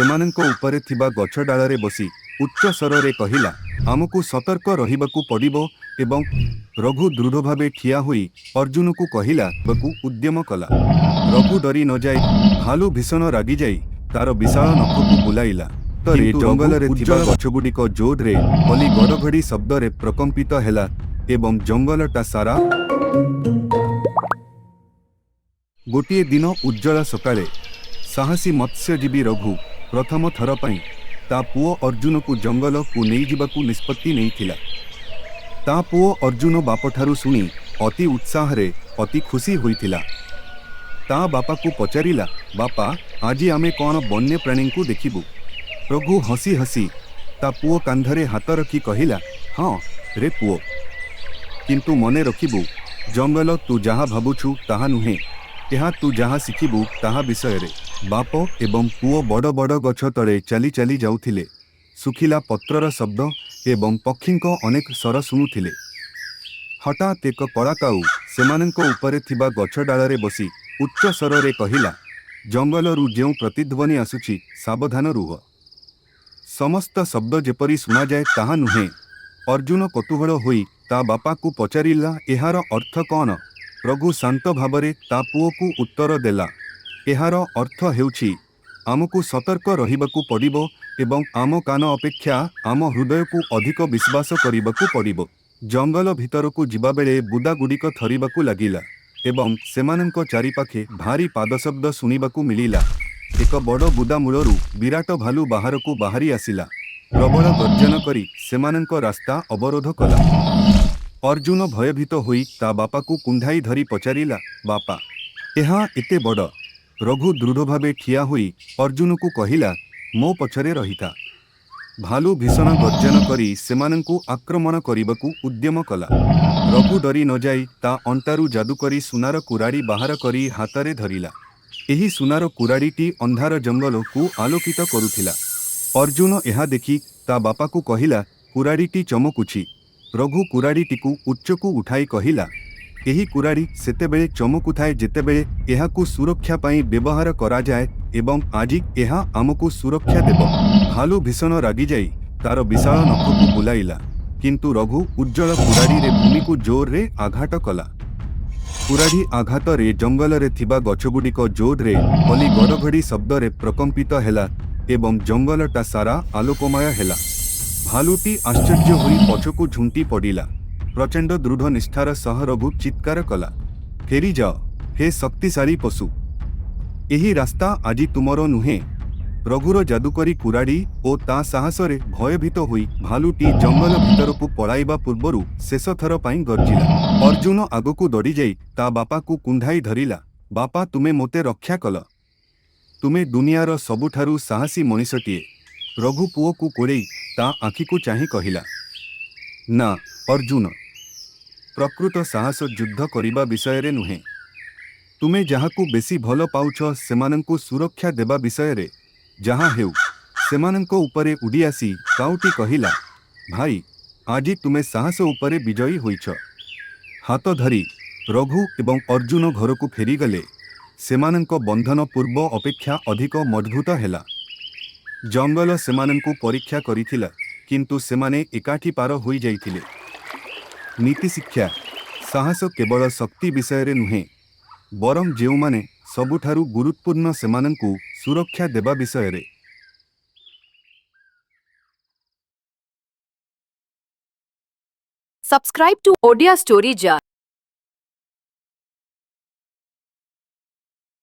ସେମାନଙ୍କ ଉପରେ ଥିବା ଗଛ ଡାଳରେ ବସି ଉଚ୍ଚ ସ୍ୱରରେ କହିଲା, ଆମକୁ ସତର୍କ ରହିବାକୁ ପଡ଼ିବ ଏବଂ ରଘୁ ଦୃଢ଼ ଭାବେ ଠିଆ ହୋଇ ଅର୍ଜୁନକୁ କହିଲା ବାକୁ ଉଦ୍ୟମ କଲା। ରଘୁ ଡରି ନଯାଇ ଭାଲୁ ଭୀଷଣ ରାଗିଯାଇ ତାର ବିଶାଳ ନଖକୁ ବୁଲାଇଲା। ତରେ କିନ୍ତୁ ଜଙ୍ଗଲରେ ରଘୁ ଥିବା ଉଜ୍ଜ୍ୱଳ ଗଛଗୁଡ଼ିକ ଜୋରରେ ହଲି ଘଡ଼ଘଡ଼ି ଶବ୍ଦରେ ପ୍ରକମ୍ପିତ ହେଲା ଏବଂ ଜଙ୍ଗଲଟା ସାରା। ଗୋଟିଏ ଦିନ ଉଜ୍ଜ୍ୱଳ ସକାଳେ ସାହସୀ ମତ୍ସ୍ୟଜୀବୀ ରଘୁ ପ୍ରଥମ ଥର ପାଇଁ ତା ପୁଅ ଅର୍ଜୁନକୁ ଜଙ୍ଗଲକୁ ନେଇଯିବାକୁ ନିଷ୍ପତ୍ତି ନେଇଥିଲା। ତା ପୁଅ ଅର୍ଜୁନ ବାପଠାରୁ ଶୁଣି ଅତି ଉତ୍ସାହରେ ଅତି ଖୁସି ହୋଇଥିଲା। ତା ବାପାକୁ ପଚାରିଲା, ବାପା, ଆଜି ଆମେ କ'ଣ ବନ୍ୟପ୍ରାଣୀଙ୍କୁ ଦେଖିବୁ? ରଘୁ ହସି ହସି ତା ପୁଅ କାନ୍ଧରେ ହାତ ରଖି କହିଲା, ହଁ ରେ ପୁଅ, କିନ୍ତୁ ମନେ ରଖିବୁ, ଜଙ୍ଗଲ ତୁ ଯାହା ଭାବୁଛୁ ତାହା ନୁହେଁ। ଏହା ତୁ ଯାହା ଶିଖିବୁ ତାହା ବିଷୟରେ। ବାପ ଏବଂ ପୁଅ ବଡ଼ ବଡ଼ ଗଛ ତଳେ ଚାଲି ଚାଲି ଯାଉଥିଲେ। ଶୁଖିଲା ପତ୍ରର ଶବ୍ଦ ଏବଂ ପକ୍ଷୀଙ୍କ ଅନେକ ସ୍ୱର ଶୁଣୁଥିଲେ। ହଠାତ୍ ଏକ କଳାକାଉ ସେମାନଙ୍କ ଉପରେ ଥିବା ଗଛ ଡାଳରେ ବସି ଉଚ୍ଚ ସ୍ୱରରେ କହିଲା, ଜଙ୍ଗଲରୁ ଯେଉଁ ପ୍ରତିଧ୍ୱନି ଆସୁଛି, ସାବଧାନ ରୁହ। ସମସ୍ତ ଶବ୍ଦ ଯେପରି ଶୁଣାଯାଏ ତାହା ନୁହେଁ। ଅର୍ଜୁନ କୌତୂହଳ ହୋଇ ତା ବାପାକୁ ପଚାରିଲା, ଏହାର ଅର୍ଥ କ'ଣ? ରଘୁ ଶାନ୍ତ ଭାବରେ ତା ପୁଅକୁ ଉତ୍ତର ଦେଲା, ଏହାର ଅର୍ଥ ହେଉଛି ଆମକୁ ସତର୍କ ରହିବାକୁ ପଡ଼ିବ ଏବଂ ଆମ କାନ ଅପେକ୍ଷା ଆମ ହୃଦୟକୁ ଅଧିକ ବିଶ୍ୱାସ କରିବାକୁ ପଡ଼ିବ। ଜଙ୍ଗଲ ଭିତରକୁ ଯିବାବେଳେ ବୁଦାଗୁଡ଼ିକ ଥରିବାକୁ ଲାଗିଲା ଏବଂ ସେମାନଙ୍କ ଚାରିପାଖେ ଭାରୀ ପାଦଶବ୍ଦ ଶୁଣିବାକୁ ମିଳିଲା। ଏକ ବଡ଼ ବୁଦା ମୂଳରୁ ବିରାଟ ଭାଲୁ ବାହାରକୁ ବାହାରି ଆସିଲା। ପ୍ରବଳ ଗର୍ଜନ କରି ସେମାନଙ୍କ ରାସ୍ତା ଅବରୋଧ କଲା। ଅର୍ଜୁନ ଭୟଭୀତ ହୋଇ ତା ବାପାକୁ କୁଣ୍ଢାଇ ଧରି ପଚାରିଲା, ବାପା, ଏହା ଏତେ ବଡ଼? ରଘୁ ଦୃଢ଼ ଭାବେ ଠିଆ ହୋଇ ଅର୍ଜୁନକୁ କହିଲା, ମୋ ପଛରେ ରହିଥା। ଭାଲୁ ଭୀଷଣ ଗର୍ଜନ କରି ସେମାନଙ୍କୁ ଆକ୍ରମଣ କରିବାକୁ ଉଦ୍ୟମ କଲା। ରଘୁ ଡରି ନଯାଇ ତା ଅଣ୍ଟାରୁ ଯାଦୁକରୀ ସୁନାର କୁରାଡ଼ି ବାହାର କରି ହାତରେ ଧରିଲା। ଏହି ସୁନାର କୁରାଡ଼ିଟି ଅନ୍ଧାର ଜଙ୍ଗଲକୁ ଆଲୋକିତ କରୁଥିଲା। ଅର୍ଜୁନ ଏହା ଦେଖି ତା ବାପାକୁ କହିଲା, କୁରାଡ଼ିଟି ଚମକୁଛି। ରଘୁ କୁରାଡ଼ିଟିକୁ ଉଚ୍ଚକୁ ଉଠାଇ କହିଲା, ଏହି କୁରାଡ଼ି ସେତେବେଳେ ଚମକୁଥାଏ ଯେତେବେଳେ ଏହାକୁ ସୁରକ୍ଷା ପାଇଁ ବ୍ୟବହାର କରାଯାଏ ଏବଂ ଆଜି ଏହା ଆମକୁ ସୁରକ୍ଷା ଦେବ। ଭାଲୁ ଭୀଷଣ ରାଗିଯାଇ ତାର ବିଶାଳ ନଖକୁ ବୁଲାଇଲା, କିନ୍ତୁ ରଘୁ ଉଜ୍ଜ୍ୱଳ କୁରାଡ଼ିରେ ଭୂମିକୁ ଜୋରରେ ଆଘାତ କଲା। କୁରାଢ଼ି ଆଘାତରେ ଜଙ୍ଗଲରେ ଥିବା ଗଛଗୁଡ଼ିକ ଜୋରରେ ହଲି ଘଡ଼ଘଡ଼ି ଶବ୍ଦରେ ପ୍ରକମ୍ପିତ ହେଲା ଏବଂ ଜଙ୍ଗଲଟା ସାରା ଆଲୋକମୟ ହେଲା। ଭାଲୁଟି ଆଶ୍ଚର୍ଯ୍ୟ ହୋଇ ପଛକୁ ଝୁଣ୍ଟି ପଡ଼ିଲା। ପ୍ରଚଣ୍ଡ ଦୃଢ଼ ନିଷ୍ଠାର ସହ ରଘୁ ଚିତ୍କାର କଲା, ଫେରିଯାଅ ହେ ଶକ୍ତିଶାଳୀ ପଶୁ! ଏହି ରାସ୍ତା ଆଜି ତୁମର ନୁହେଁ। ରଘୁର ଯାଦୁକରୀ କୁରାଡ଼ି ଓ ତା ସାହସରେ ଭୟଭୀତ ହୋଇ ଭାଲୁଟି ଜଙ୍ଗଲ ଭିତରକୁ ପଳାଇବା ପୂର୍ବରୁ ଶେଷଥର ପାଇଁ ଗର୍ଜିଲା। ଅର୍ଜୁନ ଆଗକୁ ଦୌଡ଼ିଯାଇ ତା ବାପାକୁ କୁଣ୍ଢାଇ ଧରିଲା, ବାପା, ତୁମେ ମୋତେ ରକ୍ଷା କଲ। ତୁମେ ଦୁନିଆର ସବୁଠାରୁ ସାହସୀ ମଣିଷଟିଏ। ରଘୁ ପୁଅକୁ କୋଳେଇ ତା ଆଖିକୁ ଚାହିଁ କହିଲା, ନା ଅର୍ଜୁନ, ପ୍ରକୃତ ସାହସ ଯୁଦ୍ଧ କରିବା ବିଷୟରେ ନୁହେଁ। ତୁମେ ଯାହାକୁ ବେଶୀ ଭଲ ପାଉଛ, ସେମାନଙ୍କୁ ସୁରକ୍ଷା ଦେବା ବିଷୟରେ। ଯାହା ହେଉ, ସେମାନଙ୍କ ଉପରେ ଉଡ଼ି ଆସି କାଉଟି କହିଲା, ଭାଇ, ଆଜି ତୁମେ ସାହସ ଉପରେ ବିଜୟୀ ହୋଇଛ। ହାତ ଧରି ରଘୁ ଏବଂ ଅର୍ଜୁନ ଘରକୁ ଫେରିଗଲେ। ସେମାନଙ୍କ ବନ୍ଧନ ପୂର୍ବ ଅପେକ୍ଷା ଅଧିକ ମଜଭୁତ ହେଲା। ଜଙ୍ଗଲ ସେମାନଙ୍କୁ ପରୀକ୍ଷା କରିଥିଲା, କିନ୍ତୁ ସେମାନେ ଏକାଠି ପାର ହୋଇଯାଇଥିଲେ। ନୀତିଶିକ୍ଷା: ସାହସ କେବଳ ଶକ୍ତି ବିଷୟରେ ନୁହେଁ, ବରଂ ଯେଉଁମାନେ ସବୁଠାରୁ ଗୁରୁତ୍ୱପୂର୍ଣ୍ଣ ସେମାନଙ୍କୁ ସୁରକ୍ଷା ଦେବା ବିଷୟରେ। Subscribe to Odia Story Jar.